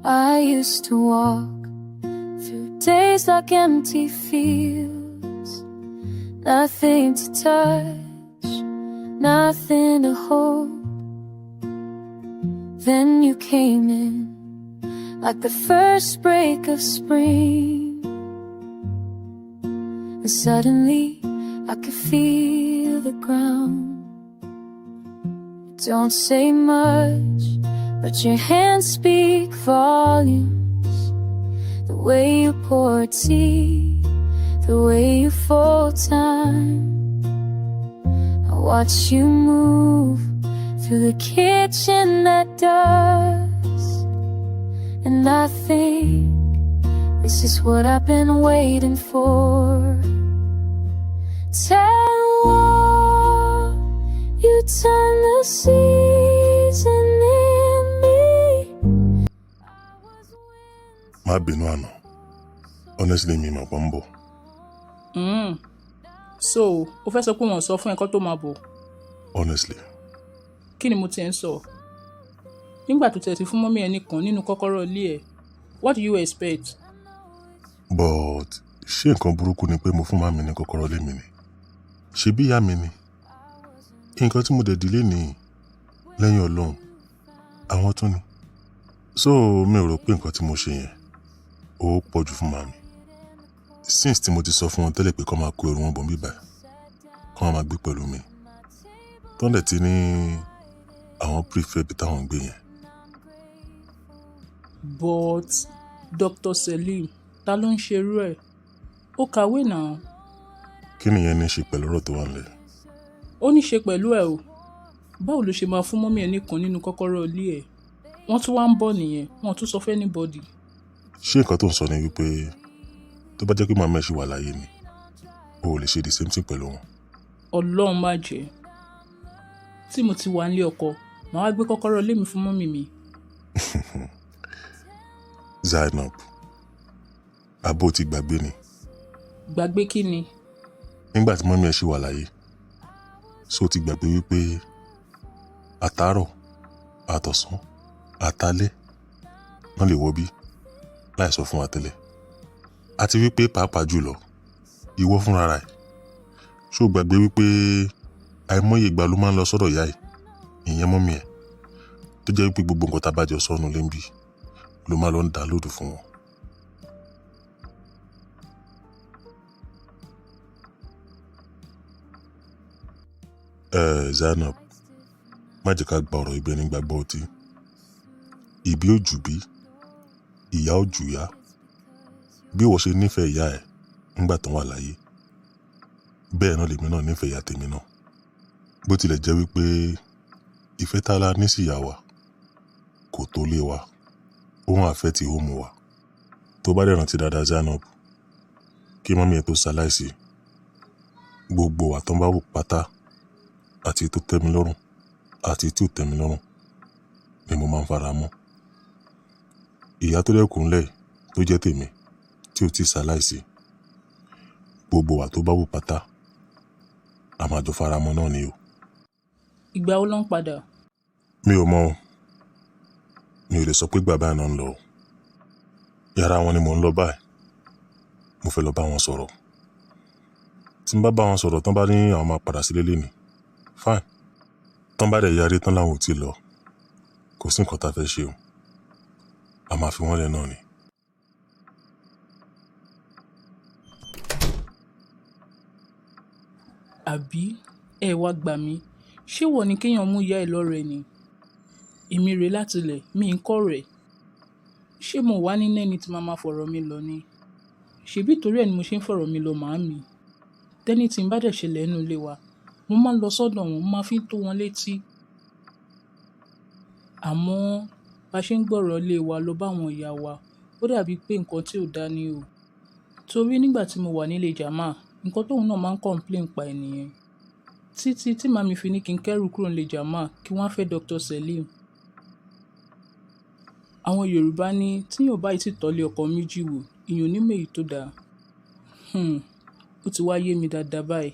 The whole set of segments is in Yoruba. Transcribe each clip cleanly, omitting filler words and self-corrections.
I used to walk through days like empty fields, nothing to touch, nothing to hold. Then you came in like the first break of spring, and suddenly I could feel the ground. Don't say much, but your hands speak volumes. The way you pour tea, the way you fold time. I watch you move through the kitchen at dusk, and I think this is what I've been waiting for. Tell you turn the season in me. Má bínú àná, honestly, mi mọ̀ pé ń bọ̀. So o fẹ́ sọ pé wọ́n sọ fún ẹ kó tó máa bọ̀? Honestly. Kí ni mo ti ń sọ? Nígbà tó tẹ̀ sí fún mummy ẹ nìkan nínú kọ́kọ́rọ́ ilé ẹ̀, what do you expect? But ṣé nǹkan burúkú ni pé mo fún màmí ní kọ́kọ́rọ́ lé mi ni? Ṣebí ìyá mi ni? Nǹkan tí mo dẹ̀ dílé nìyí lẹ́yìn Ọlọ́run, àwọn tún ni. So mi ò rò pé nǹkan tí mo ṣe yẹn ó pọ̀ jù fún màmí. Since tí mo ti sọ fún wọn tẹ́lẹ̀ pé kó máa kó ẹrù wọn bọ̀ níbí báyìí, kó máa gbé pẹ̀lú mi. Tọ́ndẹ̀ tí ní àwọn prefer ibi táwọn ń gbé yẹn. But Dr. Selim, ta ló ń ṣerú ẹ̀? Ó kàwé náà. Kí nìyẹn ní í ṣe pẹ̀lú ọ̀rọ̀ tó wà nílẹ̀? Ó ní ṣe pẹ̀lú ẹ̀ o. Báwo ló ṣe máa fún mummy ẹ nìkan nínú kọ́kọ́rọ́ ilé ẹ̀? Wọ́n tún wá ń bọ̀ nìyẹn, wọ́n tún sọ fún anybody. Ṣé nǹkan tó ń sọ ni wípé tó bá jẹ́ pé màmá ẹ̀ ṣì wà láyé ni, o ò lè ṣe the same thing pẹ̀lú wọn? Ọlọ́run má jẹ́. Tí mo ti wà nílé ọkọ, màá wá gbé kọ́kọ́rọ́ ilé mi fún mummy mi. Zainab, àbó ti gbàgbé ni? Gbàgbé kí ni? Nígbà tí mummy ẹ̀ ṣì wà láyé, ṣé o ti gbàgbé wípé àtàárọ̀, àtọ̀sán, àtalẹ́ náà lè wọ bí láì sọ fún wa tẹ́lẹ̀? Àti wípé pàápàá jùlọ, ìwọ fúnra rẹ̀, ṣé o gbàgbé wípé àìmọye ìgbà ló máa ń lọ sọ́dọ̀ ìyá ẹ̀, ìyẹn mummy ẹ̀, tó jẹ́ wípé gbogbo nǹkan tá a bá jọ sọnù lẹ́ńbí ló máa lọ ń download fún wọn? Ẹ Zainab, má jẹ́ ká gba ọ̀rọ̀ ibẹ̀ ní gbàgbọ́ ọtí. Ìbí ò jù bí, ìyá ò jù ìyá. Bí ìwọ ṣe nífẹ̀ẹ́ ìyá ẹ nígbà tó wà láyé, bẹ́ẹ̀ náà lèmi náà nífẹ̀ẹ́ ìyá tèmi náà. Bó tilẹ̀ jẹ́ wípé ìfẹ́ tá la ní sí ìyá wa kò tó lé wa, òun àfẹ́ tí ó mú wa. Tó bá dẹ̀ rántí dáadáa, Zainab, kí mummy ẹ tó ṣaláìsí, gbogbo wa tó ń bá wò pátá àti tó tẹ́ mi lọ́rùn àti tí ò tẹ́ mi lọ́rùn ni mo máa ń fara mọ́. Ìyá tó dẹ̀ kúnlẹ̀ tó jẹ́ tèmi tí ò tí ṣaláìsí, gbogbo wa tó bá wò pátá, a máa jọ fara mọ́ náà ni o. Ìgbà wo ló ń padà? Mi ò mọ̀ o. Mi ò lè sọ pé ìgbà báyìí náà ń lọ o. Yàrá wọn ni mò ń lọ báyìí. Mo fẹ́ lọ bá wọn sọ̀rọ̀. Tí n bá bá wọn sọ̀rọ̀, tán bá ní àwọn máa padà sílé lénìí, fine. Tán bá dẹ̀ yarí tán láwọn ò tí ì lọ, kò sí nǹkan tá a fẹ́ ṣe o. A máa fi wọ́n lẹ̀ náà ni. Àbí ẹ wá gbà mí, ṣé wọ ni kéèyàn mú ìyá ẹ lọ́rẹ ni? Èmi rè látilẹ̀, mi ń kọ́ rẹ̀. Ṣé mo wà ní nẹ́ni tí màá máa fọ̀rọ̀ mi lọ ni? Ṣèbí torí ẹ ni mo ṣe ń fọ̀rọ̀ mi lọ màámi. Tẹ́ní tí ń bá dẹ̀ ṣẹlẹ̀ nínú ilé wa, mo máa ń lọ sọ́dọ̀ wọn, mo máa fi ń tó wọn létí. Àmọ́ bá ṣe ń gbọ́rọ̀ ilé wa lọ bá àwọn ìyá wa, ó dàbí pé nǹkan tí ò dáa ni o. Torí nígbà tí mo wà nílé Jàmáà, nǹkan tóun náà máa ń complain pa ènìyàn. Títí tí màmí fi ní kí n kẹ́rù kúrò nílé Jàmáà kí wọ́n fẹ́ Dr. Selim. Àwọn Yorùbá ní tí èèyàn bá ti tọ́lé ọkọ méjì wò, èèyàn ò ní mọ èyí tó dáa. Ó ti wá yé mi dáadáa báyìí.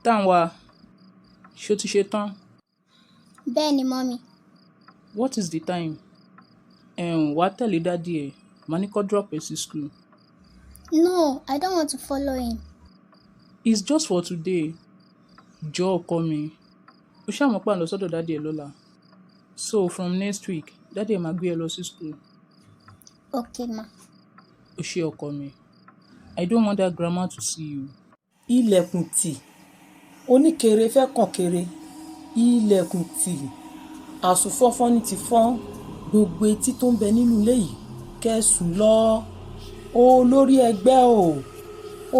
Tánwa, ṣé o ti ṣe tán? Bẹ́ẹ̀ ni, mummy. What is the time? Ẹ̀hún, wàá tẹ̀lé daddy ẹ̀. Màá ní kó drop ẹ sí school. No, I don't want to follow him. It's just for today. Jọ̀ọ́ ọkọ mi. O ṣáà mọ̀ pé à ń lọ sọ́dọ̀ daddy ẹ lọ́la. So from next week, daddy ẹ máa gbé ẹ lọ sí school. Okay, ma. O ṣé ọkọ mi. I don't want that grandma to see you. Ilẹ̀kùn tì, oníkere fẹ́ kàn kere, ilẹ̀kùn tì, àsùnfọ́fọ́n ní ti fọ́n, gbogbo etí tó ń bẹ nínú ilé yìí kẹ́ sùn lọ. Olórí ẹgbẹ́ o,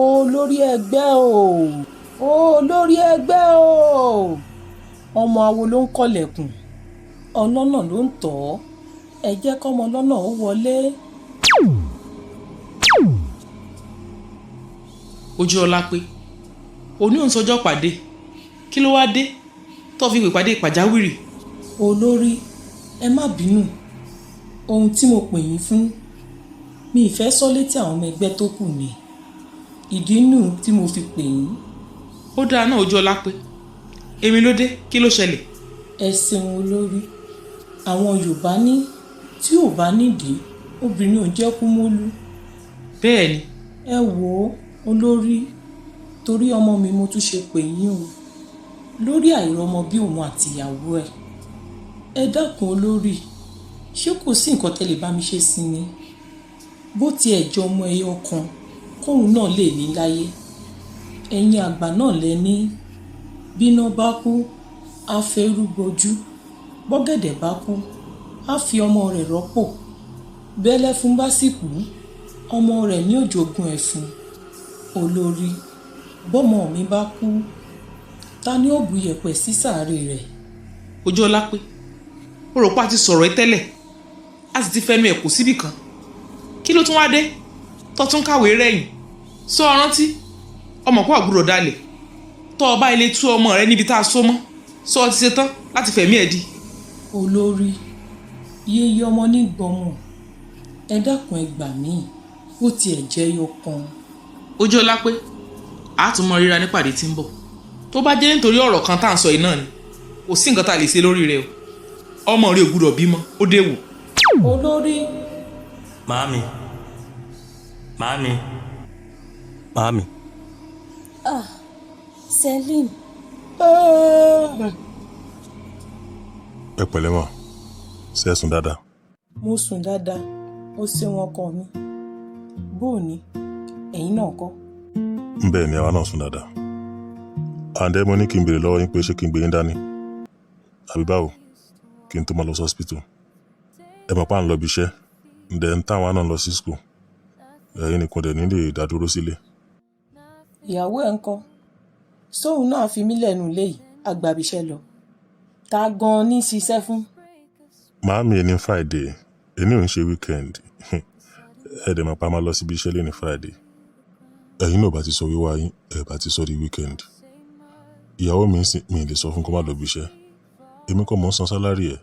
olórí ẹgbẹ́ o, olórí ẹgbẹ́ o. Ọmọ awo ló ń kọlẹ̀kùn, ọlọ́nà ló ń tọ̀ ọ́. Ẹ jẹ́ kọ́mọ lọ́nà ó wọlé. Ojú ọlá pé òní òun sọjọ́ pàdé, kí ló wáá dé tó fi pè pàdé pàjáwìrì? Olórí, ẹ má bínú. Ohun tí mo pè yín fún, mi ì fẹ́ sọ létí àwọn ọmọ ẹgbẹ́ tó kù ni. Ìdí nù tí mo fi pè yín. Ó dáa náà, ojú ọlá pé èmi ló dé, kí ló ṣẹlẹ̀? Ẹ ṣeun olórí. Àwọn Yorùbá ní tí ò bá nídìí, obìnrin ò jẹ́ kúmólú. Bẹ́ẹ̀ ni. Ẹ wò ó olórí, torí ọmọ mi mo tún ṣe pè yín o. Lórí àìrọ́mọ bí òun àti ìyàwó ẹ̀. Ẹ dákun olórí, ṣé kò sí nǹkan tẹ́ lè bá mi ṣe sí ni? Bó tiẹ̀ jọ ọmọ ẹyọ kan, kóun náà lè ní láyé. Ẹ̀yin àgbà náà lẹ ní bíná bá kú, á fẹ́rú gbojú. Bọ́gẹ̀dẹ̀ bá kú, á fi ọmọ rẹ̀ rọ́pò. Bẹ́lẹ́fun bá sì kú, ọmọ rẹ̀ ní ó jogún ẹ̀fun. Olórí, bọ́mọ mi bá kú, ta ni ó bu yẹ̀pẹ̀ sí sàárè rẹ̀? Ojú ọlá pé ó rò pé a ti sọ̀rọ̀ ẹ tẹ́lẹ̀, a sì ti fẹnu ẹ̀ kò síbì kan. Kí ló tún wá dé tó tún kàwé rẹ̀yìn? Sọ ọ rántí ọmọ kó àgbúrò dalẹ̀ tó ọba ilé tú ọmọ rẹ níbi tá a so mọ́, sọ ọ ti ṣe tán láti fẹ̀mí ẹ̀ di. Olórí, yéye ọmọ ní gbọmọ, ẹ dákun ẹ gbà mí, bó tiẹ̀ jẹ́ ẹyọ kan. Ojú ọlá pé a tún mọ ríra nípàdé tí ń bọ̀. Tó bá jẹ́ nítorí ọ̀rọ̀ kan tá à ń sọ yìí náà ni, kò sí nǹkan tá a lè ṣe lórí rẹ o. Ọmọ rẹ ò gbúdọ̀ bímọ, ó dé wò. Olórí. Màámi, màámi, màámi. Ah, Selim. Ẹ pẹ̀lẹ́ mà, ṣé ẹ sùn dáadáa? Mo sùn dáadáa, ó ṣeun ọkọ mi. Bó o ní, ẹ̀yin náà kọ́? Bẹ́ẹ̀ ni, àwa náà sùn dáadáa. Àǹdẹ́ mo ní kí n béèrè lọ́wọ́ yín pé ṣé kí n gbé yín dání? Àbí báwo? Kí n tó máa lọ sí hospital. Ẹ mọ̀ pé à ń lọ ibi iṣẹ́, ǹdẹ̀ ń táwa náà lọ sí school. Ẹ̀yin nìkan dẹ̀ ní lè dá dúró sílé. Ìyàwó ẹ̀ ń kọ́? Sóun náà fi mí lẹ́nu ilé yìí, àgbàbíṣẹ́ lọ. Ta gan-an ní ṣiṣẹ́ fún? Màámi, ẹni Friday, ẹni ò ń ṣe weekend. Ẹ dẹ̀ mọ̀ pé a máa lọ síbi iṣẹ́ lé ní Friday. Ẹ̀yin náà bá ti sọ wíwá yín, ẹ bá ti sọ di weekend. Ìyàwó mi sì mi lè sọ fún kó má lọ ibi iṣẹ́. Èmi kọ́ mò ń san salary ẹ̀.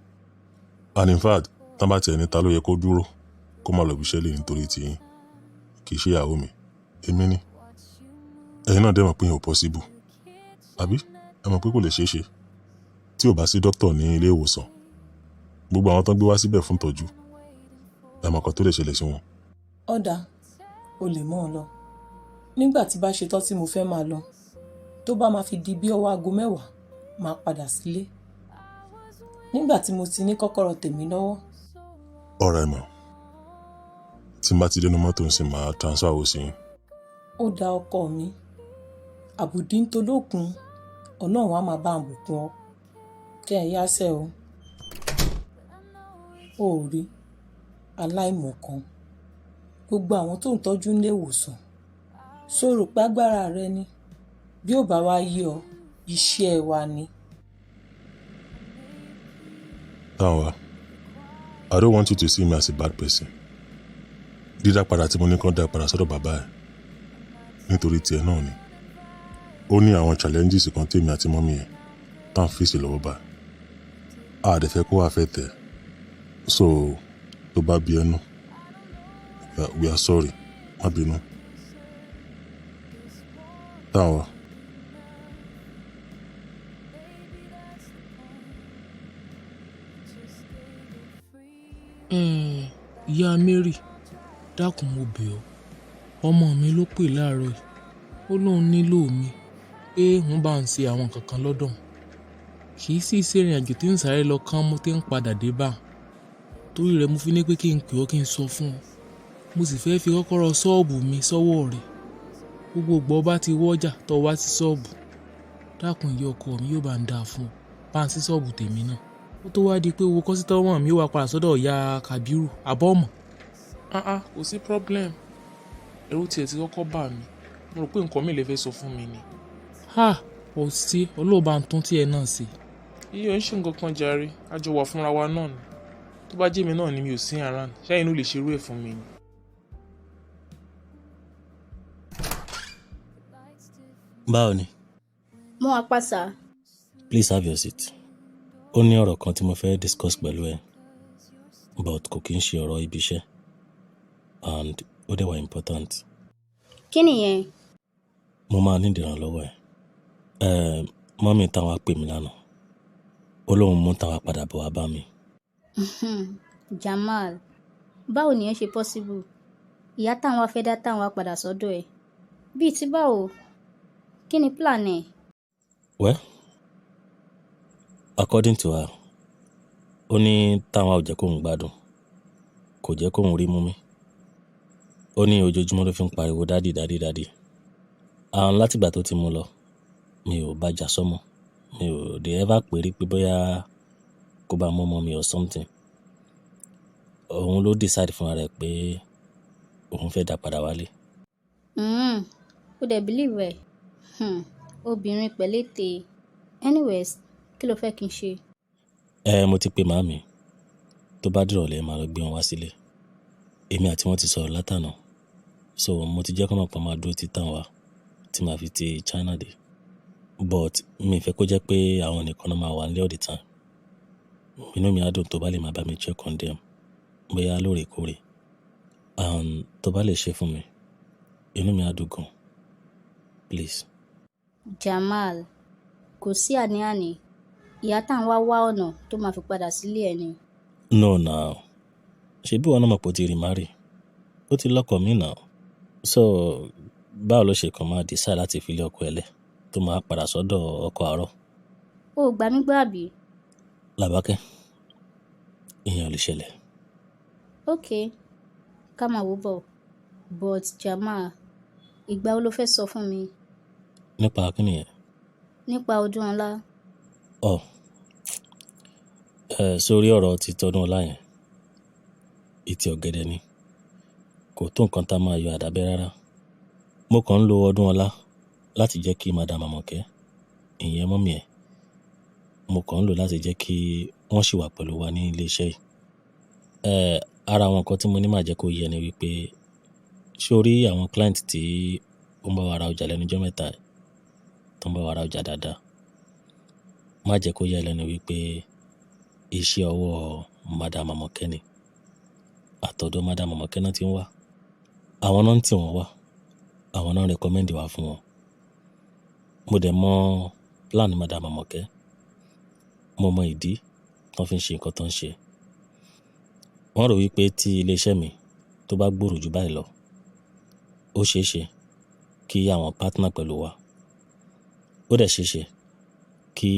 And in fact, tán bá tiẹ̀ ní ta ló yẹ kó dúró kó má lọ ibi iṣẹ́ lé nítorí tiyín. Kì í ṣe ìyàwó mi, èmi ni. Ẹ̀yin náà dẹ̀ mọ̀ pé ìyẹn ò possible. Àbí? Ẹ mọ̀ pé kò lè ṣeé ṣe. Tí ò bá sí doctor ní ilé ìwòsàn, gbogbo àwọn tó ń gbé wá síbẹ̀ fún ìtọ́jú, ẹ mọ̀ nǹkan tó lè ṣẹlẹ̀ sí wọn. Ọ̀dà, o lè mọ́ ọ lọ. Nígbà tí bá ṣe tán tí mo fẹ́ máa lọ, tó bá máa fi di bí ọwọ́ aago 10, màá padà sílé. Nígbà tí mo ti ní kọ́kọ́rọ́ tèmi lọ́wọ́. Ọ̀rẹ́ mọ̀, tí n bá ti dénú mọ́tò ń sìn máa transfer owó sí yín. Ó da ọkọ mi, àbùdí ń tolókun, Ọlọ́run á máa bá ń bùkún ọ. Kẹ́ ẹ yáṣẹ́ o. Ó rí aláìmọ̀kan. Gbogbo àwọn tó ń tọ́jú nílé ìwòsàn, sọ̀rọ̀ pé agbára rẹ ni. Bí ó bá wá yé ọ, iṣẹ́ wa ni. Táwa, I don't want you to see me as a bad person. Dídá padà tí mo ní kán dá padà sọ́dọ̀ bàbá ẹ̀ nítorí tiẹ̀ náà ni. Ó ní àwọn challenges kan tèmi àti mummy ẹ̀ tá à ń fèsì lọ́wọ́ báyìí. A dẹ̀ fẹ́ kó affect ẹ̀. So tó bá bí ẹnu, we are sorry, má bínú. Táwa. Ẹ̀ẹ́n, ìyá Mary, dákun mo bẹ̀ ọ́. Ọmọ mi ló pè láàárọ̀ yìí. Ó lóun nílò mi pé òun bá ń ṣe àwọn nǹkan kan lọ́dọ̀ òun. Kì í sì ṣe ìrìnàjò tí ń sáré lọ kán mú tí ń padà dé bá. Torí rẹ̀ mo fi ní pé kí n pè ọ́ kí n sọ fún ọ. Mo sì fẹ́ fi kọ́kọ́rọ́ ṣọ́ọ̀bù mi sọ́wọ́ rẹ. Gbogbo ìgbà ọ bá ti wọ́jà tó wá sí ṣọ́ọ̀bù. Dákun ìyá ọkọ mi yóò bá ń dáa fún ọ. Bá ń ṣí ṣọ́ọ̀bù tèmi náà. Ó tó wá di pé owó kọ́sítọ́mù mi ó wá padà sọ́dọ̀ ìyá Kàbírù. Àbọ̀ mọ̀. Ah ah, kò sí problem. Ẹ̀rù tiẹ̀ ti kọ́kọ́ bà mí. Mo rò pé nǹkan mi lè fẹ́ sọ fún mi ni. Ha! Ò sí, Ọlọ́run bá ń tún tí ẹ náà ṣe. Iye ò ń ṣe nǹkan kan jàre, a jọ wà fúnra wa náà ni. Tó bá jẹ́ èmi náà ni mi ò sí around, ṣé ẹ̀yin ló lè ṣerú ẹ̀ fún mi ni? Báwo ni? Mo wà pa sir. Please have your seat. Ó ní ọ̀rọ̀ kan tí mo fẹ́ discuss pẹ̀lú ẹ, but kò kí ń ṣe ọ̀rọ̀ ibi iṣẹ́ and ó dẹ̀ wà important. Kí nìyẹn? Mo máa ní ìdìrànlọ́wọ́ ẹ. Mọ́mì Táwa pè mí lánàá. Ó lóun mú Táwa padà bọ̀ wá bá mi. Jamal, báwo nìyẹn ṣe possible? Ìyá Táwa fẹ́ dá Táwa padà sọ́dọ̀ ẹ̀. Bíi ti báwo? Kí ni plan ẹ̀? Well, according to her, ó ní Táwa ò jẹ́ kóun gbádùn, kò jẹ́ kóun rí mú mi. Ó ní ojoojúmọ́ ló fi ń pariwo dádì dádì dádì. Àwọn látìgbà tó ti mú lọ, mi ò bá jà sọ́mọ, mi ò dé ever pè rí pé bóyá kó bá mọ́ ọmọ mi or something. Òun ló decide fúnra rẹ̀ pé òun fẹ́ dá padà wálé. Ó dẹ̀ believe ẹ̀. Obìnrin pẹ̀lẹ́tè. Anyways, kí ló fẹ́ kí n ṣe? Ẹ mo ti pe màámi, tó bá dìrọ̀lẹ́ màá lọ gbé wọn wá sílé. Èmi àti wọn ti sọ̀rọ̀ látàná, so mo ti jẹ́ kí wọ́n mọ̀ pé máa dúró ti Táwa tí màá fi ti China dé. But mi ò fẹ́ kó jẹ́ pé àwọn nìkan náà máa wà nílé all the time. Inú mi á dùn tó bá lè máa bá mi check on them bóyá lóòrèkóòrè. And tó bá lè ṣe fún mi, inú mi á dùn gan. Please. Jamal, kò sí àní-àní. Ìyá Táwa wá ọ̀nà tó máa fi padà sílé ẹ̀ ni. No now. Ṣebí ìwọ náà mọ̀ pé ó ti remarry? Ó ti lọ́kọ mi now. So báwo ló ṣe kàn máa decide láti fi ilé ọkọ ẹ lẹ̀ tó máa padà sọ́dọ̀ ọkọ àárọ̀? O ò gbà mí gbọ́ àbí? Làbákẹ́, ìyẹn ò lè ṣẹlẹ̀. Okay, ká máa wò bọ̀. But Jamal, ìgbà wo lo fẹ́ sọ fún mi? Nípa kí nìyẹn? Nípa Ọdúnọlá. Ọ̀, sórí ọ̀rọ̀ ti tọdún ọlá yẹn, ìtì ọ̀gẹ̀dẹ̀ ni. Kò tó nǹkan tá a máa yọ àdábẹ́ rárá. Mo kàn ń lo Ọdúnọlá láti jẹ́ kí Madam Àmọ̀kẹ́, ìyẹn mọ́mì ẹ̀, mo kàn ń lò láti jẹ́ kí wọ́n ṣì wà pẹ̀lú wa ní ilé iṣẹ́ yìí. Ara àwọn nǹkan tí mo ní máa jẹ́ kó yé ni wípé ṣé o rí àwọn client tí ó ń bá wa ra ọjà lẹ́nu ijọ́ mẹ́ta yìí, tó ń bá wa ra ọjà dáadáa. Má jẹ́ kó yé ẹ lẹ́nu wípé iṣẹ́ ọwọ́ Madam Àmọ̀kẹ́ ni. Àtọ̀dọ̀ Madam Àmọ̀kẹ́ náà tí ń wá. Àwọn náà ń tì wọ́n wá. Àwọn náà ń recommend wa fún wọn. Mo dẹ̀ mọ plan Madam Àmọ̀kẹ́. Mo mọ ìdí tó fi ń ṣe nǹkan tó ń ṣe. Wọ́n rò wípé tí ilé iṣẹ́ mi tó bá gbòòrò jù báyìí lọ, ó ṣe é ṣe kí àwọn partner pẹ̀lú wa. Ó dẹ̀ ṣe é ṣe kí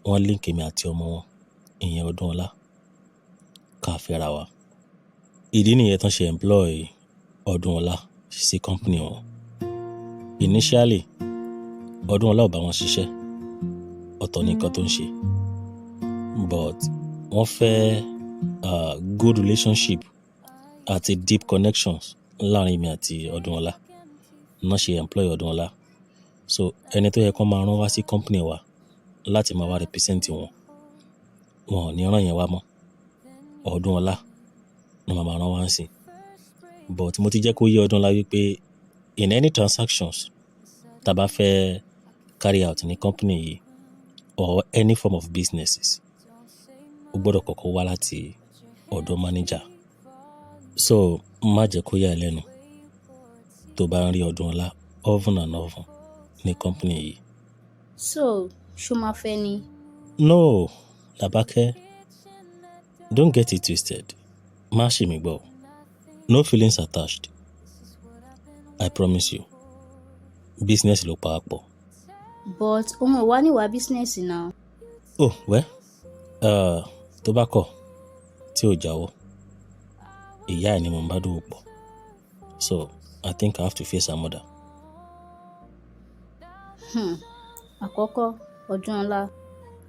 wọ́n link èmi àti ọmọ wọn, ìyẹn Ọdúnọlá, ká fẹ́ra wa. Ìdí nìyẹn tán ṣe employ Ọdúnọlá sí company wọn. Initially, Ọdúnọlá ò bá wọn ṣiṣẹ́, ọ̀tọ̀ ní nǹkan tó ń ṣe. But wọ́n fẹ́ good relationship àti deep connections láàrin èmi àti Ọdúnọlá. Ná ṣe employ Ọdúnọlá. So ẹni tó yẹ kó máa rán wá sí company wa láti máa wá represent wọn, wọn ò ní rán yẹn wá mọ́. Ọdúnọlá ni màá máa rán wá sí. But mo ti jẹ́ kó yé Ọdúnọlá wípé in any transactions tá a bá fẹ́ carry out ní company yìí or any form of businesses, ó gbọ́dọ̀ kọ́kọ́ wá láti ọ̀dọ̀ manager. So má jẹ́ kó yà ẹ́ lẹ́nu tó bá ń rí Ọdúnọlá often and often ní company yìí. So, ṣó máa fẹ́ ni? No, Làbákẹ́, don't get it twisted. Má ṣì mí gbọ́ o. No feelings attached, I promise you. Business ló pa wá pọ̀. But òun ò wá níwàá business náà. Oh well, tó bá kọ̀ tí ò jáwọ́, ìyá ẹ̀ ni mo ń bá dòwò pọ̀, so I think I have to face her mother. Àkọ́kọ́ Ọdúnọlá,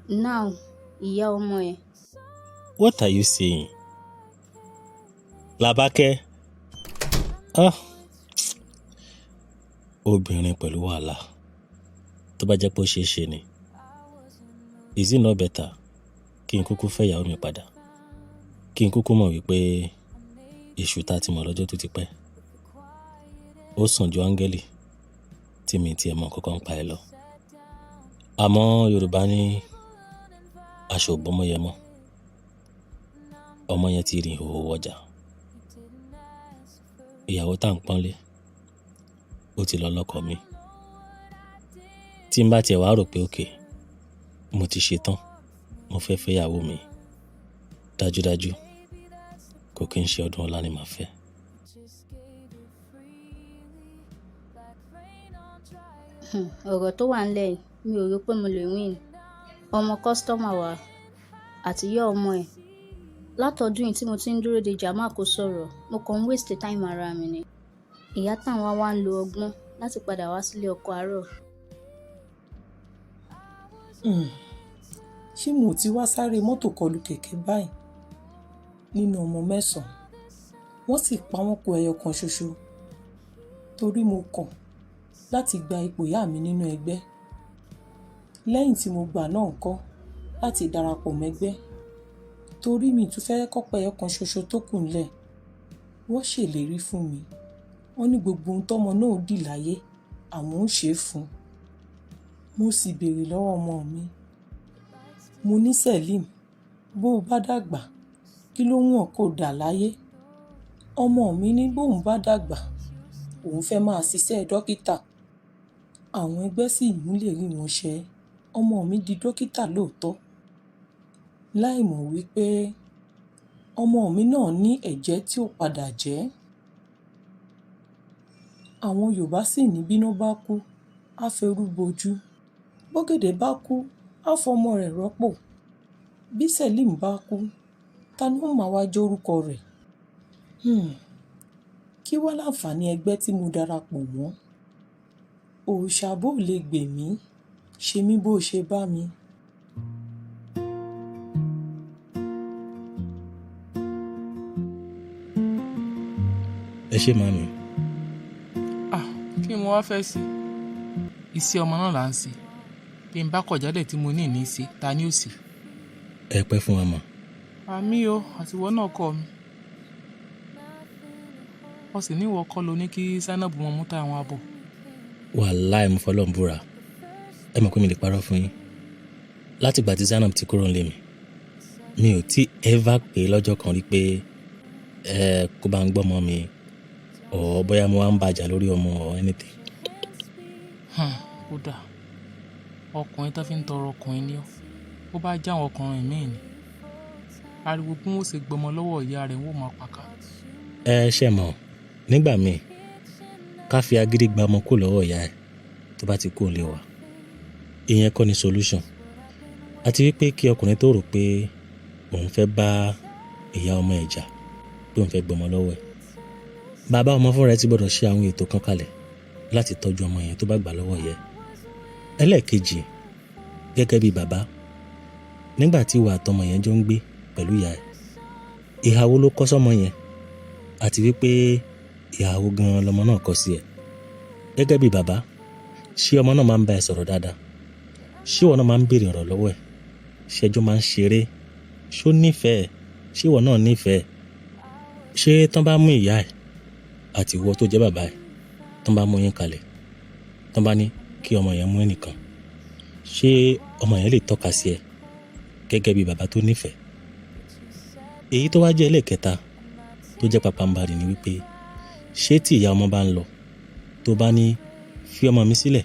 now ìyá ọmọ ẹ̀. What are you saying? Làbákẹ́, ah, obìnrin pẹ̀lú wàhálà. Tó bá jẹ́ pé ó ṣeé ṣe ni, is it not better kí n kúkú fẹ́ ìyàwó mi padà, kí n kúkú mọ̀ wípé èṣù tá a ti mọ̀ lọ́jọ́ tó ti pẹ́, ó sàn ju áńgẹ́lì tí mi tiẹ̀ mọ̀ kankan pa ẹ lọ? Àmọ́ Yorùbá ní aṣọ ò bọ́mọ yẹn mọ́, ọmọ yẹn ti rìn ìhòòhò wọjà. Ìyàwó tá à ń pọ́nlé, ó ti lọ lọ́kọ mi. Tí n bá tiẹ̀ wá rò pé okay, mo ti ṣetán, mo fẹ́ fẹ́ ìyàwó mi, dájúdájú kò kí n ṣe Ọdúnọlá ni màá fẹ́. Ọ̀rọ̀ tó wà ńlẹ̀ yìí, mi ò rò pé mo lè win. Ọmọ customer wa àti ìyá ọmọ ẹ̀. Látọdún yìí tí mo ti ń dúró de Jamal kó sọ̀rọ̀, mo kàn ń waste time ara mi ni. Ìyá táwọn wá ń lo ọgbọ́n láti padà wá sílé ọkọ àárọ̀. Ṣé mo ti wá sáré mọ́tò kọlù kẹ̀kẹ́ báyìí? Nínú ọmọ mẹ́sàn-án, wọ́n sì pa wọ́n kù ẹyọ kan ṣoṣo. Torí mo kọ̀ láti gba ipò ìyá mi nínú ẹgbẹ́. Lẹ́yìn tí mo gbà náà ńkọ́ láti darapọ̀ mẹ́gbẹ́. Torí mi tún fẹ́ kọ́pẹ́ ẹyọ kan ṣoṣo tó kù ńlẹ̀. Wọ́n ṣèlérí fún mi. Wọ́n ní gbogbo ohun tọ́mọ náà dì láyé, àwọn ó ṣe é fún un. Mo sì béèrè lọ́wọ́ ọmọ mi. Mo ní Selim, bó o bá dàgbà, kí ló wù ọ́ kó dà láyé? Ọmọ mi ní bóun bá dàgbà, òun fẹ́ máa ṣiṣẹ́ dókítà. Àwọn ẹgbẹ́ sì múlérí wọn ṣẹ. Ọmọ mi di dókítà lóòótọ́. Láìmọ̀ wípé ọmọ mi náà ní ẹ̀jẹ́ tí ó padà jẹ́. Àwọn Yorùbá sì ní bíná bá kú, á ferú bojú. Bọ́gẹ̀dẹ̀ bá kú, á fọmọ rẹ̀ rọ́pò. Bí Selim bá kú, ta ni ó máa wá jẹ́ orúkọ rẹ̀? Kí wá láǹfààní ẹgbẹ́ tí mo darapọ̀ mọ́? Òòṣà bó lè gbè mí, ṣe mí bó ṣe bá mi. Ẹ ṣé màámi. Ah, kí ni mo wá fẹ́ ṣe? Iṣẹ́ ọmọ náà là ń ṣe. Bí n bá kọ̀ jálẹ̀ tí mo ní ìní ṣe, ta ni ó ṣe? Ẹ pẹ́ fún wa mà. Àmì o, àtiwọ́ náà kọ́ mi. Wọ́n sì ní ìwọ kọ́ lo ní kí Zainab mọ mú táwọn abọ̀. Wàláì mo fọlọ́run búra. Ẹ mọ̀ pé mi lè parọ́ fún yín. Látìgbà tí Zainab ti kúrò nílé mi, mi ò tí ever pé lọ́jọ́ kan rí pé ẹ kó bá ń gbọ́mọ mi or bóyá mo wá ń bàjà lórí ọmọ or anything. Ó dáa. Ọkùnrin tó fi ń tọrọ ọkùnrin ni ọ́. Bó bá jẹ́ àwọn ọkùnrin míì ni, ariwo bí wọ́n ó ṣe gbọmọ lọ́wọ́ ìyá rẹ̀ wọ́n ó máa paká. Ẹ ṣe mọ̀, nígbà míì ká fi agídí gba ọmọ kúrò lọ́wọ́ ìyá ẹ̀ tó bá ti kúrò nílé wa, ìyẹn kọ́ ni solution. Àti wípé kí ọkùnrin tó rò pé òun fẹ́ bá ìyá ọmọ ẹ̀ jà, pé òun fẹ́ gbọmọ lọ́wọ́ ẹ̀, bàbá ọmọ fúnra ẹ̀ ti gbọ́dọ̀ ṣe àwọn ètò kan kalẹ̀ láti tọ́jú ọmọ yẹn tó bá gbà lọ́wọ́ ìyá ẹ̀. Ẹlẹ́ẹ̀kejì, gẹ́gẹ́ bí bàbá, nígbà tí ìwà àtọmọ yẹn jọ ń gbé pẹ̀lú ìyá ẹ̀, ìhà wo ló kọ́ sọ́mọ yẹn? Àti wípé ìhà wo gan-an lọmọ náà kọ́ sí ẹ? Gẹ́gẹ́ bí bàbá, ṣé ọmọ náà máa ń bá ẹ sọ̀rọ̀ dáadáa? Ṣé ìwọ náà máa ń béèrè ọ̀rọ̀ lọ́wọ́ ẹ̀? Ṣé ẹjọ́ máa ń ṣeré? Ṣé ó nífẹ̀ẹ́? Ṣé ìwọ náà nífẹ̀ẹ́? Ṣé tán bá mú ìyá ẹ̀ àti ìwọ tó jẹ́ bàbá ẹ̀, tán bá mú yín kalẹ̀, tán bá ní kí ọmọ yẹn mú ẹnìkan, ṣé ọmọ yẹn lè tọ́ka sí ẹ gẹ́gẹ́ bí bàbá tó nífẹ̀ẹ́? Èyí tó wá jẹ́ ẹlẹ́ẹ̀kẹta tó jẹ́ pàpàǹbarì ni wípé ṣé tí ìyá ọmọ bá ń lọ, tó bá ní fi ọmọ mi sílẹ̀,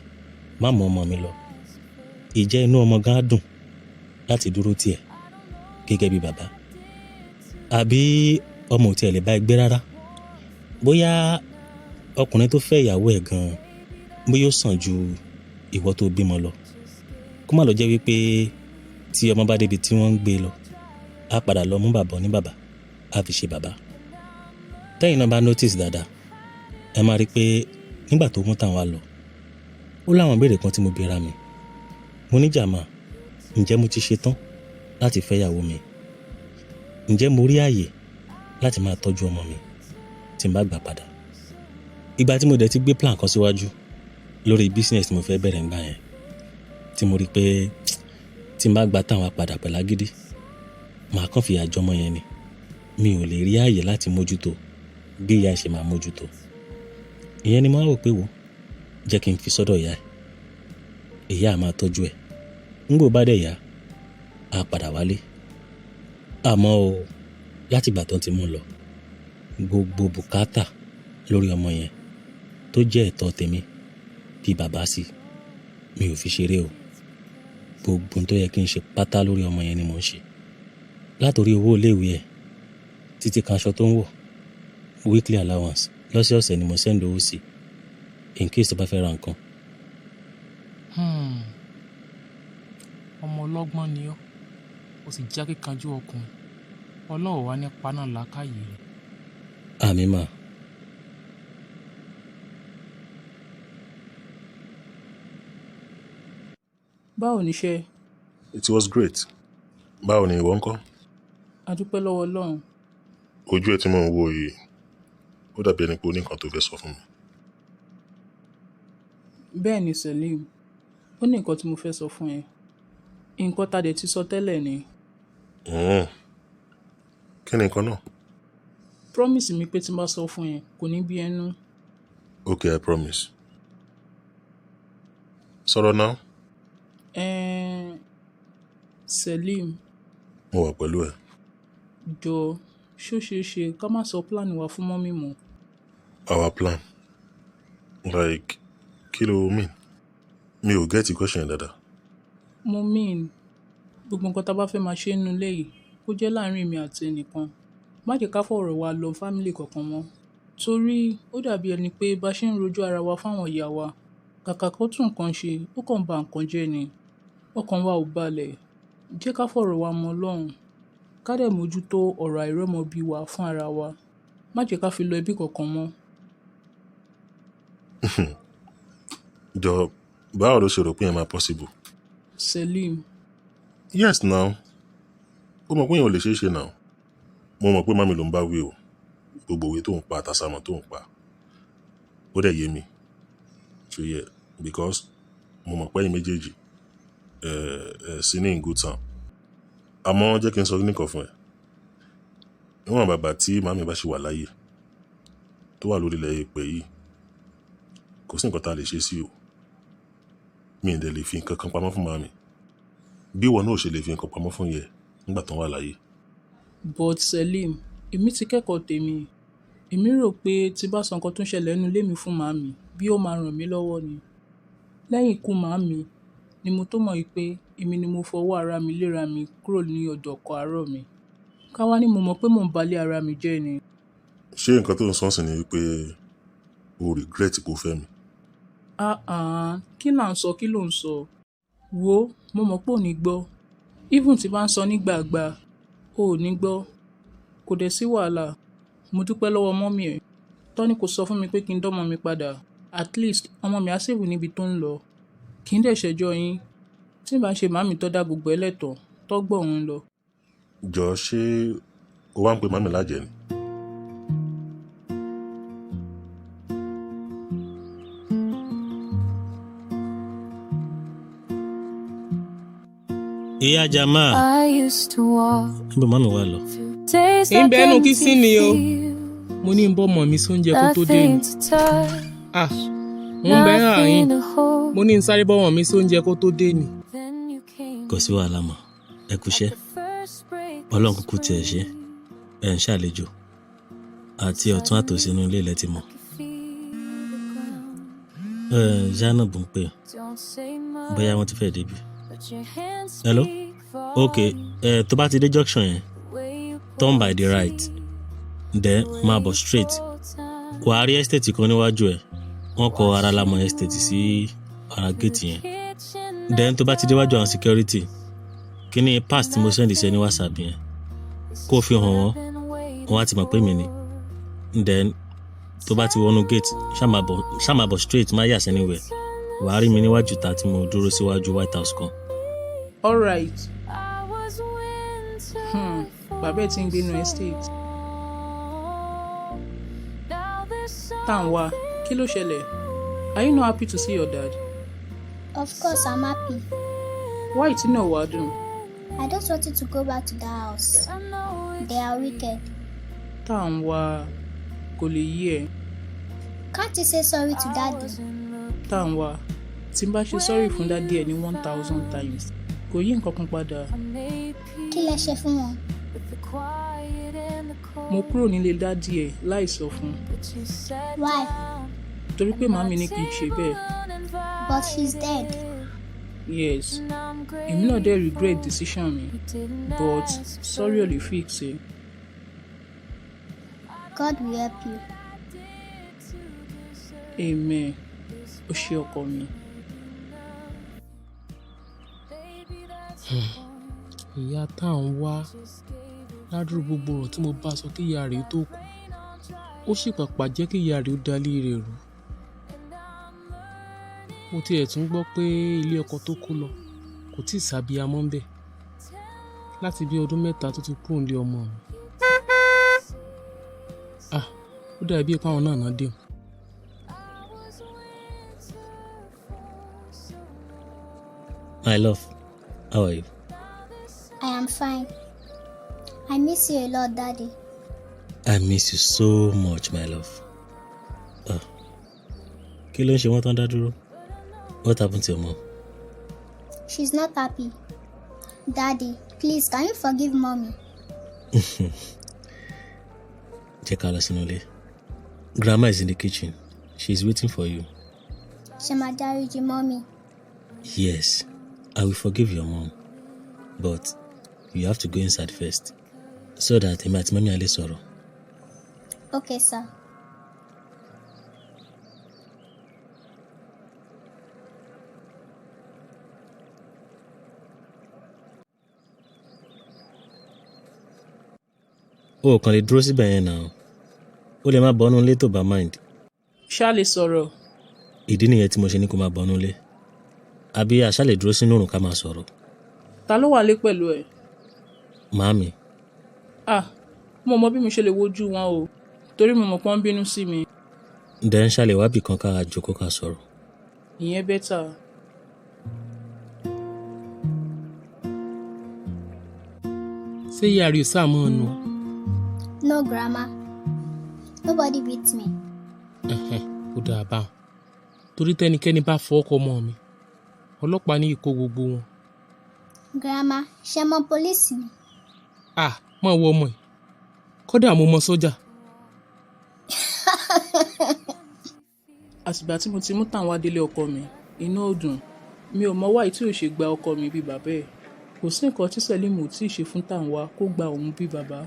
má mú ọmọ mi lọ, ìjẹ́ inú ọmọ gan á dùn láti dúró tì ẹ́ gẹ́gẹ́ bí bàbá? Àbí Ọmọ ò tiẹ̀ lè bá ẹ gbé rárá. Bóyá ọkùnrin tó fẹ́ ìyàwó ẹ̀ gan-an, bóyá ó sàn ju ìwọ tó bímọ lọ. Kó má lọ jẹ́ wípé tí ọmọ bá débi tí wọ́n ń gbé lọ, á padà lọ mú bàbá oní bàbá, á fi ṣe bàbá. Tẹ́yìn náà bá notice dáadáa, ẹ máa rí i pé nígbà tó mú táwọn wá lọ, ó láwọn ìbéèrè kan tí mo bi ra mi. Mo ní, "Jàmá, ǹjẹ́ mo ti ṣe tán láti fẹ́ ìyàwó mi? Ǹjẹ́ mo rí ààyè láti máa tọ́jú ọmọ mi tí n bá gbà padà?" Ìgbà tí mo dẹ̀ ti gbé plan kan síwájú lórí business tí mo fẹ́ bẹ̀rẹ̀ ńgbà yẹn, tí mo rí pé tí n bá gba táwọn padà pẹ̀lú agídí, màá kàn fìyà jọmọ yẹn ni. Mi ò lè rí ààyè láti mójútó bí ìyá ẹ̀ ṣe máa mójútó. Ìyẹn ni mo wá wò pé, wò, jẹ́ kí n fi sọ́dọ̀ ìyá ẹ̀. Ìyá á máa tọ́jú ẹ̀. Ńgbò bá dẹ̀ yá, á padà wálé. Àmọ́ o, láti ìgbà tó ti mú lọ, gbogbo bùkátà lórí ọmọ yẹn tó jẹ́ ẹ̀tọ́ tèmi bí bàbá sí, mi ò fi ṣeré o. Gbogbo ohun tó yẹ kí n ṣe pátá lórí ọmọ yẹn ni mò ń ṣe. Látorí owó ilé ìwé ẹ̀ títí kan aṣọ tó ń wọ̀, weekly allowance lọ́sẹ̀ọ̀sẹ̀ ni mo send owó sí in case tó bá fẹ́ ra nǹkan. Ọmọ ọlọ́gbọ́n ni ọ́, ó sì jẹ́ akíkanjú ọkùnrin. Ọlọ́run wá ní paná làákàyè rẹ̀. Àmín mà. Báwo níṣẹ́? It was great. Báwo ni ìwọ ńkọ́? A dúpẹ́ lọ́wọ́ Ọlọ́run. Ojú ẹ tí mò ń wò yìí, ó dàbí ẹni pé ó ní nǹkan tó fẹ́ sọ fún mi. Bẹ́ẹ̀ ni, Selim, ó ní nǹkan tí mo fẹ́ sọ fún ẹ. Nǹkan tá dẹ̀ ti sọ tẹ́lẹ̀ ni. Kí ni nǹkan náà? Promise mi pé tí n bá sọ fún ẹ, kò ní bí ẹnu. Okay, I promise. Sọ̀rọ̀ náà. Selim. Mo wà pẹ̀lú ẹ. Jọ, ṣó ṣeé ṣe ká má sọ plan wa fún mummy mọ́? Our plan? Like, kí ló mean? Mi ò get the question yẹn dáadáa. Mo mean, gbogbo nǹkan tá bá fẹ́ máa ṣe nínú ilé yìí, kó jẹ́ láàárín èmi àti ẹnìkan. Má jẹ́ ká fọ̀rọ̀ wa lọ family kankan mọ́. Torí ó dàbí ẹni pé bá ṣe ń rojú ara wa fáwọn ìyá wa. Kàkà kó tún nǹkan ṣe, ó kàn ba nǹkan jẹ́ ni. Ọkàn wa ò balẹ̀. Jẹ́ ká fọ̀rọ̀ wa mọ Ọlọ́run. Ká dẹ̀ mójútó ọ̀rọ̀ àìrọ́mọbí wa fún ara wa. Má jẹ́ ká fi lọ ẹbí kankan mọ́. Jọ, báwo ló ṣe rò pé yẹn máa possible? Selim. Yes now. Ó mọ̀ pé yẹn ò lè ṣeé ṣe now. Mo mọ̀ pé mummy ló ń bá wí o. Gbogbo òwe tó ń pa àtàsàmọ̀ tó ń pa. Ó dẹ̀ yé mi. So yeah, because mo mọ̀ pé ẹ̀yin méjèèjì ẹ sí ní in good time. Àmọ́ jẹ́ kí n sọ kíní kan fún ẹ. Níwọ̀n bàbá tí màmí bá ṣì wà láyé, tó wà lórí ilẹ̀ èpè yìí, kò sí nǹkan tá a lè ṣe sí o. Mi ì dẹ̀ lè fi nǹkan kan pamọ́ fún màmí. Bí ìwọ náà ò ṣe lè fi nǹkan pamọ́ fún ìyá ẹ nígbà tó ń wà láyé. But Selim, èmi ti kẹ́kọ̀ọ́ tèmi. Èmi rò pé tí bá sọ nǹkan tó ń ṣẹlẹ̀ nínú ilé mi fún màmí, bí ó máa ràn mí lọ́wọ́ ni. Lẹ́yìn ikú màmí ni mo tó mọ̀ wípé èmi ni mo fọwọ́ ara mi léra mi kúrò ní ọ̀dọ̀ ọkọ àárọ̀ mi. Ká wá ní mo mọ̀ pé mò ń balé ara mi jẹ́ ni. Ṣé nǹkan tó ń sọ sí ni wípé o regret kó fẹ́ mi? Ah ah, kí là ń sọ, kí ló ń sọ? Wo, mo mọ̀ pé ò ní gbọ́. Even tí bá ń sọ nígbàgbà, o ò ní gbọ́. Kò dẹ̀ sí wàhálà. Mo dúpẹ́ lọ́wọ́ mummy ẹ̀. Tọ́ni kò sọ fún mi pé kí n dọ́mọ mi padà. At least ọmọ mi á save níbi tó ń lọ. Kì í dẹ̀ ṣẹjọ́ yín. Tí n bá ṣe màmí tó dá gbogbo ẹlẹ́tọ̀, tó gbọ́ òun lọ. Jọ, ṣé o wá ń pe màmí lájẹ̀ẹ́ ni? Ìyá Jama. I used to walk Níbo màmí wà lọ? through days Ń like bẹ́nu empty kísìnì o. fields, Mo ní ń bọ́ ọmọ mi sóúnjẹ kó tó dé ni. nothing to touch, Ah, ń bẹ́ àyín. nothing to hold. Mo ní ń sáré bọ́mọ mi sóúnjẹ kó tó dé ni. Then you came Kò sí wàhálà mọ́. Ẹ kúṣẹ́. the first break of Ọlọ́run kúkú tiẹ̀ ṣe. spring. Ẹ̀ ń ṣàlejò. Àti ọ̀tún àtòsí inú ilé ilẹ̀ ti mọ̀. I could feel the ground. Ẹ Zainab ń pè. Don't say much, Bóyá wọ́n ti fẹ́ débi. but your hands Hello? speak Ok, volumes. ẹ tó bá ti dé junction yẹn, The way you turn pour by the right. tea, Then máa bọ̀ straight. Wàá rí estate kan níwájú ẹ̀. Wọ́n kọ Aralamọ Estate sí ara gate yẹn. Then tó bá ti déwájú àwọn security, kíní pass tí mo send sí ẹ ní WhatsApp yẹn, kó fi hàn wọ́n, wọ́n á ti mọ̀ pé mi ni. Then tó bá ti wọnú gate, ṣá máa bọ̀ straight, má yà sí anywhere. Wàá rí mi níwájú ta tí mo dúró síwájú White House kan. Alright. Bàbá ẹ̀ ti ń gbénu estate. Tàǹwá, kí ló ṣẹlẹ̀? Are you not happy to see your dad? Of course, I'm happy. Why tí náà wàá dùn? I don't want you to go back to that house. They are wicked. Tàǹwá, kò lè yí ẹ. Can't you say sorry to daddy? Tàǹwá, tí n bá ṣe sorry fún daddy ẹ ní 1,000 times, kò yí nǹkan kan padà. Kí lẹ ṣe fún wọn? Mo kúrò nílé daddy ẹ láì sọ fún un. Why? Torí pé màmí ní kí n ṣe bẹ́ẹ̀. But she's dead. Yes, èmi náà dẹ̀ regret decision mi, but sorry ò lè fix ẹ. God will help you. Amen. O ṣé ọkọ mi. Ìyá tá à ń wá ládùúrú gbogbo ọ̀rọ̀ tí mo bá sọ kí ìyá rẹ̀ tó kú, ó sì pàpà jẹ́ kí ìyá rẹ̀ ó dalé rẹ̀ rú. Mo tiẹ̀ tún gbọ́ pé ilé ọkọ tó kó lọ kò tíì sábíamọ́ ńbẹ̀ láti bí ọdún 3 tó ti kúrò nílé ọmọ mi. Ah, ó dàbí pé àwọn náà náà dé. My love, how are you? I am fine. I miss you a lot, Daddy. I miss you so much, my love. Ah, kí ló ń ṣe wọ́n tán dá dúró? What happened to your mom? She's not happy. Daddy, please, can you forgive mommy? Jẹ́ ká lọ sínú ilé. Grandma is in the kitchen. She is waiting for you. Ṣé máa dáríjì mommy? Yes, I will forgive your mom. But you have to go inside first so that èmi àti mummy á lè sọ̀rọ̀. Okay, sir. O ò kàn lè dúró síbẹ̀ yẹn náà. O lè má bọ́nú ilé tó bá mind. Ṣá lè sọ̀rọ̀. Ìdí nìyẹn tí mo ṣe ní kó máa bọ́nú ilé. Àbí àṣà lè dúró sínú òrùn ká máa sọ̀rọ̀. Ta ló wà lé pẹ̀lú ẹ? Màámi. Ah, mo mọ bí mo ṣe lè wojú wọn o, torí mo mọ̀ pé wọ́n ń bínú sí mi. Then ṣá lè wábì kan ká jókòó ká sọ̀rọ̀. Ìyẹn better. Ṣé ìyá rẹ̀ ò sáà mọ́ ọ nù? No, Grandma. Nobody beats me. Ẹ̀hẹ̀n, ó dáa báun. Torí tẹ́nikẹ́ni bá fọwọ́ kọ ọmọ mi, ọlọ́pàá ní ìkó gbogbo wọn. Grandma, ṣé mọ pólísì ni? Ah, mọ̀ wọ ọmọ yìí. Kódà mo mọ sójà. Àtìgbà tí mo ti mú Tàǹwá délé ọkọ mi, inú ò dùn. Mi ò mọ why tí ò ṣe gba ọkọ mi bí bàbá ẹ̀. Kò sí nǹkan tí Sẹ́límù ò tíì ṣe fún Tàǹwá kó gba òun bí bàbá.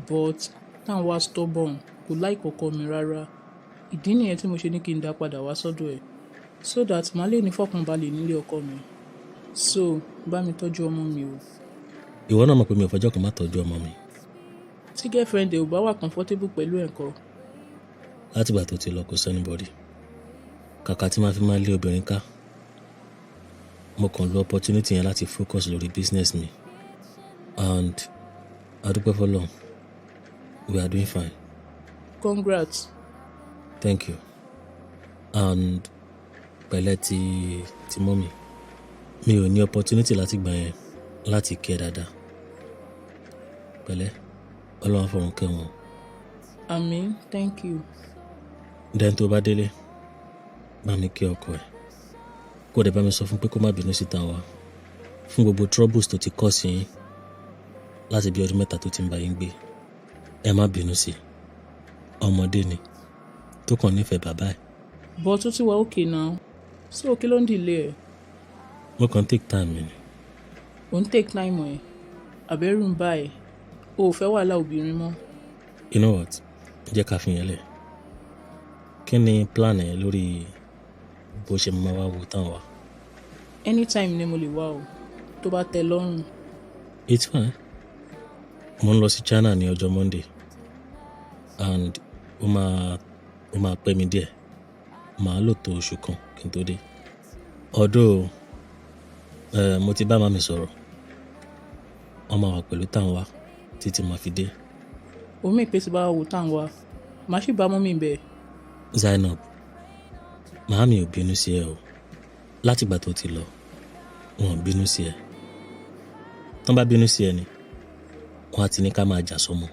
But Tàǹwá stubborn, kò like ọkọ mi rárá. Ìdí nìyẹn tí mo ṣe ní kí n dá padà wá sọ́dọ̀ ẹ̀. So that màá lè ní fọkànbalẹ̀ nílé ọkọ mi. So, bá mi tọ́jú ọmọ mi o. Ìwọ náà mọ̀ pé mi ò fọjọ́ kan má tọ́jú ọmọ mi. Tí girlfriend ẹ ò bá wà comfortable pẹ̀lú ẹ̀ ńkọ́? Látìgbà tó ti lọ kò sí anybody. Kàkà tí màá fi máa lé obìnrin ká. Mo kàn lo opportunity yẹn láti focus lórí business mi. And a dúpẹ́ f'Ọlọ́run, we are doing fine. Congrats. Thank you. And pẹ̀lẹ́ ti mummy. Mi ò ní opportunity láti gbà yẹn láti kí ẹ dáadáa. Pẹ̀lẹ́, Ọlọ́run á fọ̀run kẹ́ wọn. Àmín, thank you. Then tó bá délé, bá mi kí ọkọ ẹ̀. Kó dẹ̀ bá mi sọ fún pé kó má bínú sí Tàǹwá fún gbogbo troubles tó ti cause yín láti bí ọdún 3 tó ti ń bá yín gbé. Ẹ má bínú sí i. Ọmọdé ni tó kàn nífẹ̀ẹ́ bàbá ẹ̀. But ó ti wà okay now. So kí ló ń delay ẹ? Mo kàn take time mi ni. Ò ń take time ẹ̀. Àbẹ́rù ń bá ẹ. O ò fẹ́ wàhálà obìnrin mọ́. You know what? Jẹ́ ká fi yẹn lẹ̀. Kí ni plan ẹ lórí bó ṣe máa wá wo táwọn wa? Anytime ni mo lè wá o, tó bá tẹ́ lọ́rùn. It's fine. Mo ń lọ sí China ní ọjọ́ Monday and ó máa pẹ́ mi díẹ̀. Màá lò tó oṣù kan kí n tó dé. Although, mo ti bá màmí sọ̀rọ̀. Wọ́n máa wà pẹ̀lú táwọn wa títí màá fi dé. Omi ìpè tí bá wò táwọn wa, màá sì bá mummy bẹ̀. Zainab, màámi ò bínú sí ẹ o. Látìgbà tó ti lọ, wọn ò bínú sí ẹ. Tán bá bínú sí ẹ ni, wọ́n á ti ní ká máa jà sọ́mọ.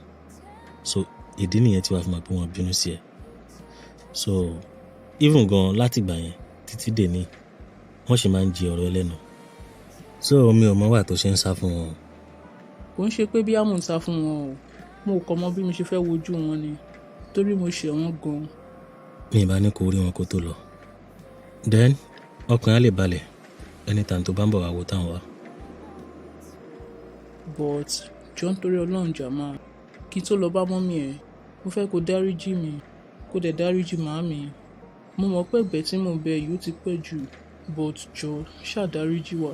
So ìdí nìyẹn tí wàá fi mọ̀ pé wọ́n bínú sí ẹ. So even gan látìgbà yẹn títí dèní, wọ́n sì máa ń jí ọ̀rọ̀ ẹlẹ́nu. So mi ò mọ̀ wà tó ṣe ń sá fún wọn. Kò ń ṣe pé bí àmọ̀ ń sá fún wọn o. Mo kàn mọ̀ bí mo ṣe fẹ́ wojú wọn ni, torí mo ṣẹ̀ wọ́n gan. Mi ì bá ní kó rí wọn kó tó lọ. Then ọkàn á lè balẹ̀ anytime tó bá ń bọ̀ wá wo táwọn wá. But jọ̀ọ́, nítorí Ọlọ́run, Jamal, kí n tó lọ bá mummy ẹ̀, mo fẹ́ kó dáríjì mi, kó dẹ̀ dáríjì màámi. Mo mọ̀ pé ẹ̀bẹ̀ tí mò ń bẹ̀ yìí ó ti pẹ́ jù, but jọ̀ọ́, ṣáà dáríjì wá.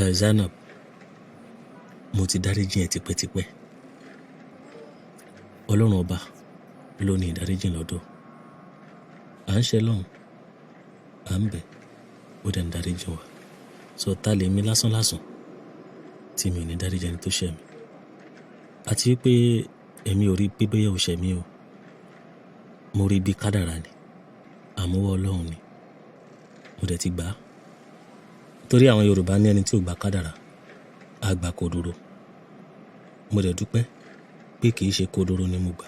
Ẹ Zainab, mo ti dáríjì ẹ tipẹ́tipẹ́. Ọlọ́run ọba ló ní ìdáríjì lọ́dọ̀. À ń ṣe lọ́hùn, à ń bẹ̀, ó dẹ̀ ń dáríjì wa. So ta lè mi lásán lásán tí mi ò ní dáríjì ẹni tó ṣẹ̀ mí? Àti wípé èmi ò rí pé bóyá o ṣẹ̀ mí o. Mo rí bí kádàrá ni, àmúwá Ọlọ́run ni. Mo dẹ̀ ti gbà á. Torí àwọn Yorùbá ní ẹni tí ò gba kádàrá, á gba kodoro. Mo dẹ̀ dúpẹ́ pé kì í ṣe kodoro ni mo gbà.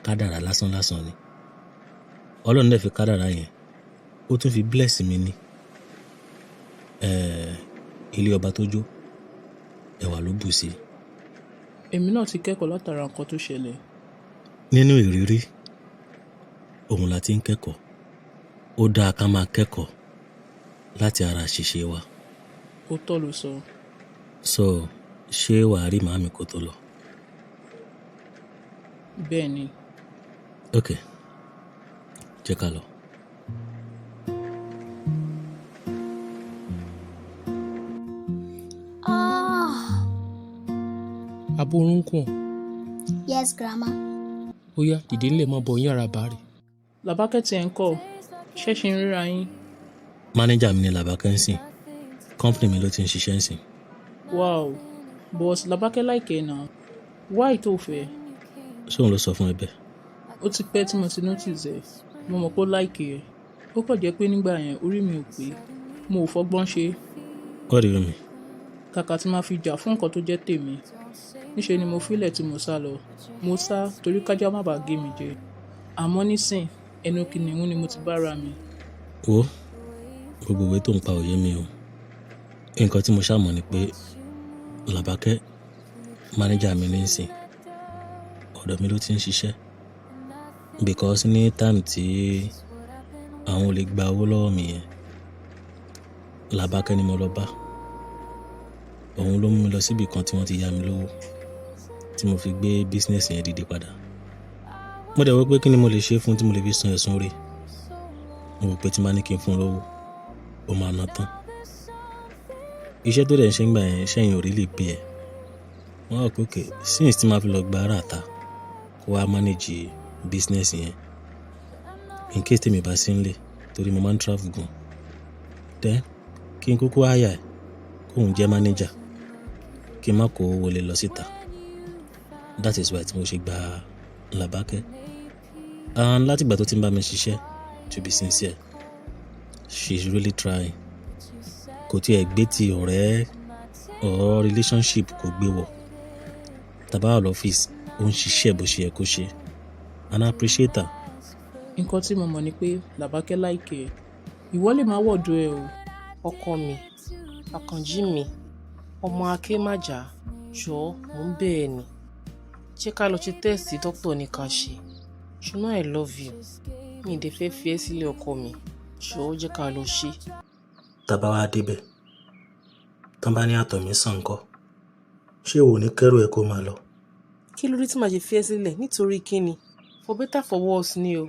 Kádàrá lásán lásán ni. Ọlọ́run dẹ̀ fi kádàrá yẹn, ó tún fi bless mi ní. Ilé ọba tó jó, ẹwà ló bù sí. Èmi náà ti kẹ́kọ̀ọ́ látara nǹkan tó ṣẹlẹ̀. Nínú ìrírí, òun la ti ń kẹ́kọ̀ọ́. Ó dáa ká máa kẹ́kọ̀ọ́ láti ara àṣìṣe wa. Òótọ́ ló sọ. So ṣé wà á rí màámi kó tó lọ? Bẹ́ẹ̀ ni. Ok, jẹ́ ká lọ. Ah, Àbó orun kùn ọ́? Yes, Grandma. Ó yá, dìde ńlẹ̀, mọ́ bọ̀ yín yàrá bàárẹ̀. Làbákẹ́ tiẹ̀ ń kọ́, ṣé ṣe ń ríra yín? Manager mi ni Làbákẹ́ ń sìn. Company mi ló ti ń ṣiṣẹ́ ń sìn. Wow, but Làbákẹ́ like ẹ now. Why tó fẹ́? Ṣé òun ló sọ fún ẹ bẹ́ẹ̀? Ó ti pẹ́ tí mo ti notice ẹ̀. Mo mọ̀ pé ó like ẹ. Ó kàn jẹ́ pé nígbà yẹn orí mi ò pé. Mo ò fọgbọ́n ṣe. What do you mean? Kàkà tí máa fi jà fún nǹkan tó jẹ́ tèmi, níṣe ni mo fílẹ̀ tí mo sá lọ. Mo sá torí kájá má bàa gé mi jẹ. Àmọ́ nísìn, ẹnu kìnìún ni mo ti bára mi. Wo, gbogbo ìwé tó ń pa ò yé mi o. Nǹkan tí mo ṣá mọ̀ ni pé Làbákẹ́, manager mi ní ń sìn. Ọ̀dọ̀ mi ló ti ń ṣiṣẹ́. Because ní time tí àwọn olè gba owó lọ́wọ́ mi yẹn, Làbákẹ́ ni mo lọ bá. Òun ló mú mi lọ síbi kan tí wọ́n ti yá mi lówó, tí mo fi gbé business yẹn dìde padà. Mo dẹ̀ wò pé kí ni mo lè ṣe fún tí mo lè fi san ẹ̀san oore. Mo rò pé tí n bá ní kí n fún un lówó, ó máa ná tán. Iṣẹ́ tó dẹ̀ ń ṣe nígbà yẹn, iṣẹ́ yẹn ò really pay ẹ̀. Mo wá rò pé okay, since tí màá fi lọ gba ará ìta kó wá manage business yẹn, in case tí èmi bá sí nílé, torí mo máa ń travel gan. Then kí n kúkú hire ẹ̀ kó òun jẹ́ manager, kí n má kó owó wọlé lọ síta. That is why tí mo ṣe gba Làbákẹ́. And láti ìgbà tó ti ń bá mi ṣiṣẹ́, to be sincere, she is really trying. Kò tí ẹ gbé ti ọ̀rẹ́ or relationship, kò gbé wọ̀. Tá bá wà lọ́fíìsì, ó ń ṣiṣẹ́ bó ṣe yẹ kó ṣe. And I appreciate her. Nǹkan tí mo mọ̀ ni pé Làbákẹ́ like ẹ. Ìwọ lè má wọ̀dọ̀ ẹ o. Ọkọ mi, Àkànjí mi, ọmọ akémàjà, jọ̀ọ́, mò ń bẹ̀ ẹ́ ni. Jẹ́ ká lọ ṣe test dókítà ní ká ṣe. You know I love you. Mi ì dẹ̀ fẹ́ fi ẹ́ sílẹ̀, ọkọ mi. Jọ̀ọ́, jẹ́ ká lọ ṣe. Tá bá wá débẹ̀, tán bá ní àtọ̀ mi sàn ńkọ́? Ṣé o ò ní kẹ́rù ẹ kó máa lọ? Kí ló dé tí màá ṣe fi ẹ́ sílẹ̀? Nítorí kí ni? For better for worse ni o.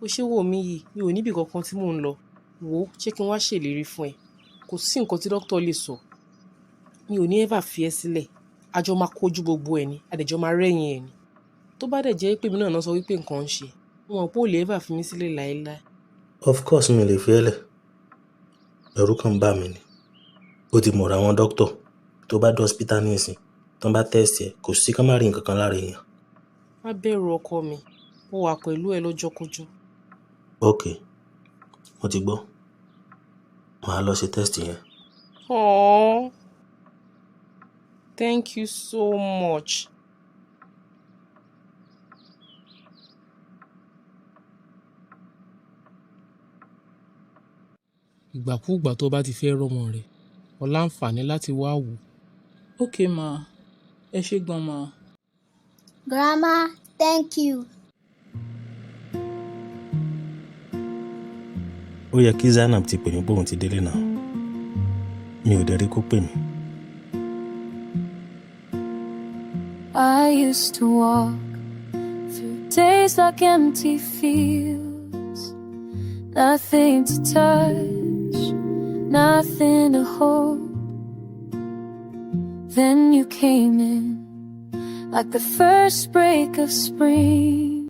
Ó ṣe wò mí yìí, mi ò níbi kankan tí mò ń lọ. Wò ó, ṣé kí n wá ṣèlérí fún ẹ? Kò sí nǹkan tí dókítà lè sọ. Mi ò ní ever fi ẹ́ sílẹ̀. A jọ máa kojú gbogbo ẹ̀ ni, a dẹ̀ jọ máa rẹ́yìn ẹ̀ ni. Tó bá dẹ̀ jẹ́ pé èmi náà sọ wípé nǹkan ń ṣe, mo mọ̀ pé ò lè ever fi mí sílẹ̀ láéláé. Of course mi lè fi ẹ́ lẹ̀. Ẹ̀rù kan ń bà mí ni. Ó ti mọ̀rọ̀ àwọn dókítà. Tó bá dé hospital nísìn, tán bá test ẹ, kò sí ká má rí nǹkan kan lára èèyàn. Má bẹ̀rù ọkọ mi, mo wà pẹ̀lú ẹ lọ́jọ́kọ́jọ́. Ok, mo ti gbọ́. Màá lọ ṣe test yẹn. Aww, thank you so much. Ìgbàkúùgbà tó bá ti fẹ́ rọ́mọ rẹ, o láǹfààní láti wá wò ó. Ok ma, ẹ ṣé gan ma. Grandma, thank you. Ó yẹ kí Zainab ti pè mí bóun ti délé náà. Mi ò dẹ̀ rí kó pè mí. I used to walk through days like empty fields, nothing to touch, nothing to hold. Then you came in like the first break of spring.